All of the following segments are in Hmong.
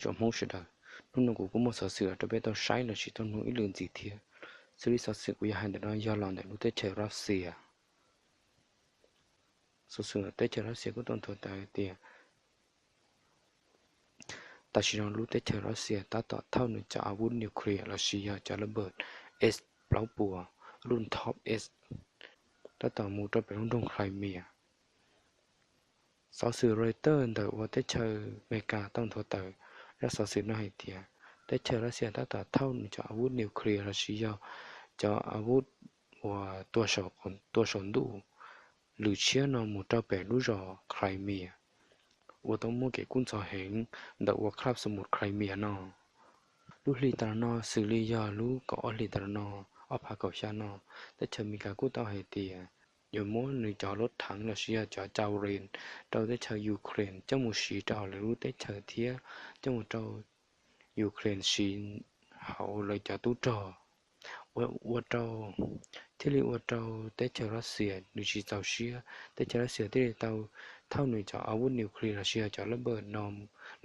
tsoom Hmoob sawv daws, hnub no kuv kuj muaj xov xwm los rau peb tau saib los sis tau mloog ib lwm ntxiv thiab. Xws li xov xwm kuv yuav hais ntawm no yog los ntawm lub teb chaws Russia. Xov xwm teb chaws Russia kuj tau nthuav tawm hais tias tam sim no lub teb chaws Russia tab tom thauj nws cov a vub nuclear los sis yog cov lab npawm S plaub puas, lub Top S, tab tom mus rau pem lub nroog Crimea. Xov xwm Reuters ntawm ua teb chaws Amelikas tau nthuav tawm zaj xov xwm no hais tias teb chaws Russia tab tom thauj nws cov a vub nuclear los sis yog cov a vub uas tua saum ntuj lwm tshiab no mus rau pem lub zos Crimea uas tau muaj kev kub ntxhov heev ntawm uas kab xus mus Crimea no. Lub hli tas los no xws li yog lub kaum ob hlis tas los no, ob phav kaum xya no, teb chaws Amelikas kuj tau hais tias yuav muab nws cov lub theev los sis yog cov cau res rau teb chaws Ukraine coj mus siv rau hauv lawv lub teb chaws thiab coj mus rau Ukraine siv hauv lawv cov tub rog. Ua rau, thiaj li ua rau teb chaws Russia nws tsis txaus siab, teb chaws Russia thiaj li tau thauj nws cov a vub nuclear los sis yog cov lab npawm no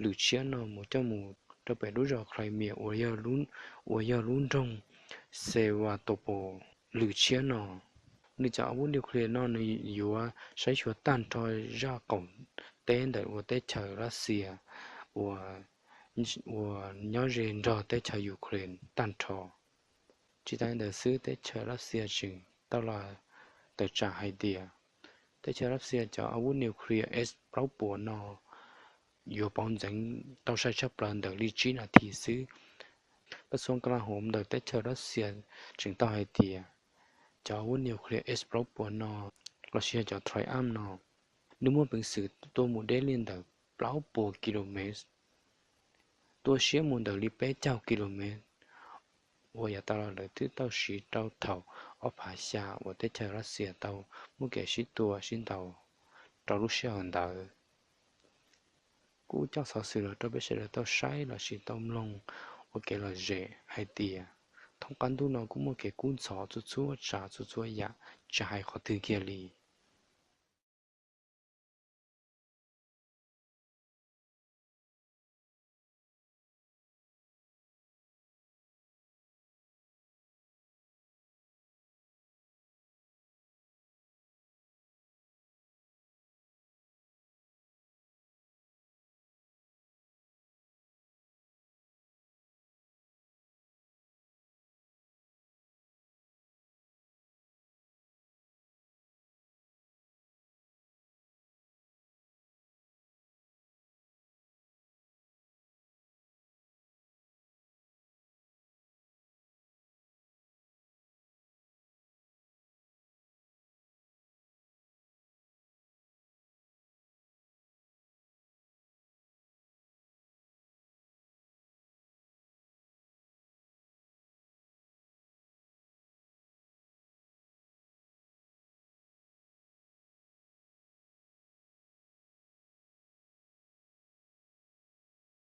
lwm tshiab no mus coj mus rau pem lub zos Crimea uas yog lub nroog Sevastopol lwm tshiab no. Nws cov a vub nuclear no nws yuav saib xyuas tag nrho zaj qaum teb ntawm ua teb chaws Russia uas nyob ze nrog teb chaws Ukraine tag nrho. Tsis tas li ntawd xwb, teb chaws Russia tseem tau los tawm tsam hais tias teb chaws Russia cov a vub nuclear S plaub puas no yuav pauv ntxeev tau sai tshaj plaws ntawm li tsib nas this xwb. Kab xus ka la hauv ntawm teb chaws Russia tseem tau hais tias cov a vub nuclear S plaub puas no los sis yog cov Triumph no, nws muaj peev xwm tua mus deb li ntawm plaub puas kilomev, tua siab mus ntawm li peb caug kilomev, uas yav tas los lawv twb tau siv rau thaum ob phav xya uas teb chaws Russia tau muaj kev sib tua sib ntaus rau lub sij hawm ntawd. Kuj coj xov xwm los rau peb sawv daws tau saib los sis tau mloog ua kev lom zem hais tias thoob qab ntuj no kuj muaj kev kub ntxhov txhua txhua tsav txhua txhua yam, tsis hais qhov twg kiag li.